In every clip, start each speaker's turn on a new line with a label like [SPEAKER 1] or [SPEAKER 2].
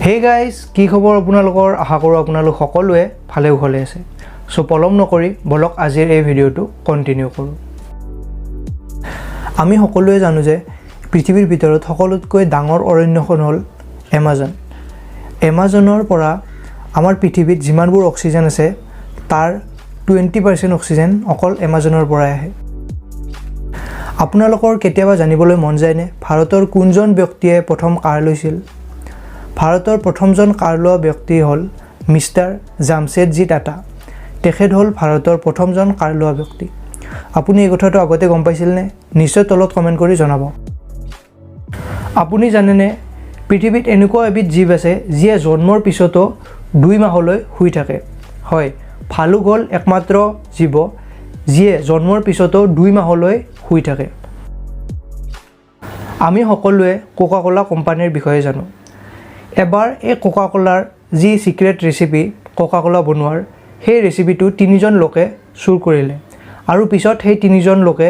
[SPEAKER 1] Hey guys, কি খবৰ আপোনালোকৰ? আশা কৰোঁ আপোনালোক সকলোৱে ভালে কুশলে আছে। চ' পলম নকৰি বলক, আজিৰ এই ভিডিঅ'টো কণ্টিনিউ কৰোঁ। আমি সকলোৱে জানো যে পৃথিৱীৰ ভিতৰত সকলোতকৈ ডাঙৰ অৰণ্যখন হ'ল এমাজন। এমাজনৰ পৰা আমাৰ পৃথিৱীত যিমানবোৰ অক্সিজেন আছে, তাৰ 20% অক্সিজেন অকল এমাজনৰ পৰাই আহে। আপোনালোকৰ কেতিয়াবা জানিবলৈ মন যায়নে, ভাৰতৰ কোনজন ব্যক্তিয়ে প্ৰথম কাৰ লৈছিল? ভাৰতৰ প্ৰথমজন কাৰ লোৱা ব্যক্তি হ'ল মিষ্টাৰ জামছেদজী টাটা। তেখেত হ'ল ভাৰতৰ প্ৰথমজন কাৰ লোৱা ব্যক্তি। আপুনি এই কথাটো আগতে গম পাইছিলনে? নিশ্চয় তলত কমেণ্ট কৰি জনাব। আপুনি জানেনে, পৃথিৱীত এনেকুৱা এবিধ জীৱ আছে যিয়ে জন্মৰ পিছতো 2 মাহলৈ শুই থাকে? হয়, ভালুক হ'ল একমাত্ৰ জীৱ যিয়ে জন্মৰ পিছতো 2 মাহলৈ শুই থাকে। আমি সকলোৱে কোকা ক'লা কোম্পানীৰ বিষয়ে জানো। এবাৰ এই কোকা ক'লাৰ যি ছিক্ৰেট ৰেচিপি কোকা ক'লা বনোৱাৰ, সেই ৰেচিপিটো তিনিজন লোকে চুৰ কৰিলে আৰু পিছত সেই তিনিজন লোকে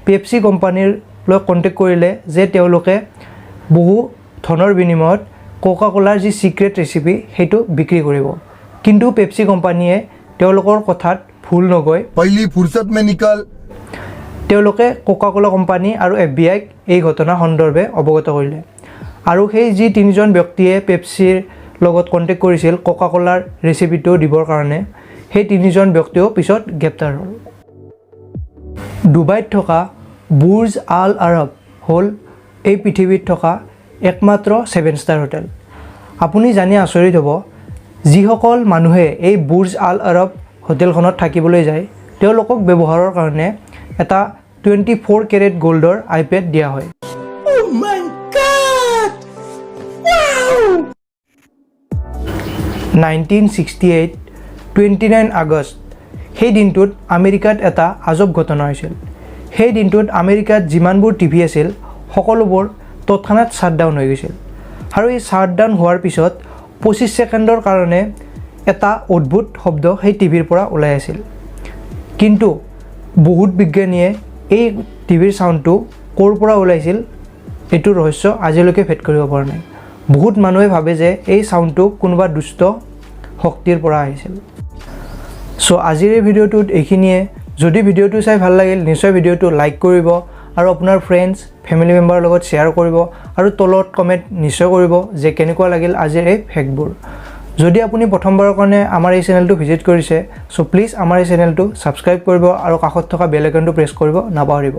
[SPEAKER 1] পেপচি কোম্পানীৰ লৈ কণ্টেক্ট কৰিলে যে তেওঁলোকে বহু ধনৰ বিনিময়ত কোকা ক'লাৰ যি ছিক্ৰেট ৰেচিপি, সেইটো বিক্ৰী কৰিব। কিন্তু পেপচি কোম্পানীয়ে তেওঁলোকৰ কথাত ভুল নগৈ
[SPEAKER 2] पहली फुर्सत में निकल।
[SPEAKER 1] তেওঁলোকে কোকা ক'লা কোম্পানী আৰু এফবিআইক এই ঘটনা সন্দৰ্ভে অৱগত কৰিলে আৰু সেই যি তিনিজন ব্যক্তিয়ে পেপচিৰ লগত কণ্টেক্ট কৰিছিল কোকা ক'লাৰ ৰেচিপিটো দিবৰ কাৰণে, সেই তিনিজন ব্যক্তিও পিছত গ্ৰেপ্তাৰ হ'ল। ডুবাইত থকা বুৰ্জ আল আৰব হ'ল এই পৃথিৱীত থকা একমাত্ৰ ছেভেন ষ্টাৰ হোটেল। আপুনি জানি আচৰিত হ'ব, যিসকল মানুহে এই বুৰ্জ আল আৰব হোটেলখনত থাকিবলৈ যায়, তেওঁলোকক ব্যৱহাৰৰ কাৰণে এটা 24 কেৰেট গ'ল্ডৰ আইপেড দিয়া হয়।
[SPEAKER 3] Oh my God! Wow!
[SPEAKER 1] 1968, 29 August, সেই দিনটোত আমেৰিকাত এটা আজব ঘটনা হৈছিল। সেই দিনটোত আমেৰিকাত যিমানবোৰ টিভি আছিল, সকলোবোৰ তৎক্ষণাত শ্বাটডাউন হৈ গৈছিল আৰু এই শ্বাটডাউন হোৱাৰ পিছত 25 ছেকেণ্ডৰ কাৰণে এটা অদ্ভুত শব্দ সেই টিভিৰ পৰা ওলাই আছিল। কিন্তু বহুত বিজ্ঞানীয়ে এই টিভিৰ চাউণ্ডটো ক'ৰ পৰা ওলাইছিল, এইটো ৰহস্য আজিলৈকে ভেদ কৰিব পৰা নাই। বহুত মানুহে ভাবে যে এই চাউণ্ডটো কোনোবা দুষ্ট শক্তিৰ পৰা আহিছিল। চ' আজিৰ এই ভিডিঅ'টোত এইখিনিয়ে। যদি ভিডিঅ'টো চাই ভাল লাগিল, নিশ্চয় ভিডিঅ'টো লাইক কৰিব আৰু আপোনাৰ ফ্ৰেণ্ডছ, ফেমিলি মেম্বাৰৰ লগত শ্বেয়াৰ কৰিব আৰু তলত কমেণ্ট নিশ্চয় কৰিব যে কেনেকুৱা লাগিল আজিৰ এই ফেক্টবোৰ। যদি আপুনি প্ৰথমবাৰৰ কাৰণে আমাৰ এই চেনেলটো ভিজিট কৰিছে, চ' প্লিজ আমাৰ এই চেনেলটো ছাবস্ক্ৰাইব কৰিব আৰু কাষত থকা বেল আইকনটো প্ৰেছ কৰিব নাপাহৰিব।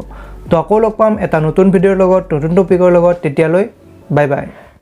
[SPEAKER 1] তো আকৌ লগ পাম এটা নতুন ভিডিঅ'ৰ লগত, নতুন টপিকৰ লগত। তেতিয়ালৈ বাই বাই।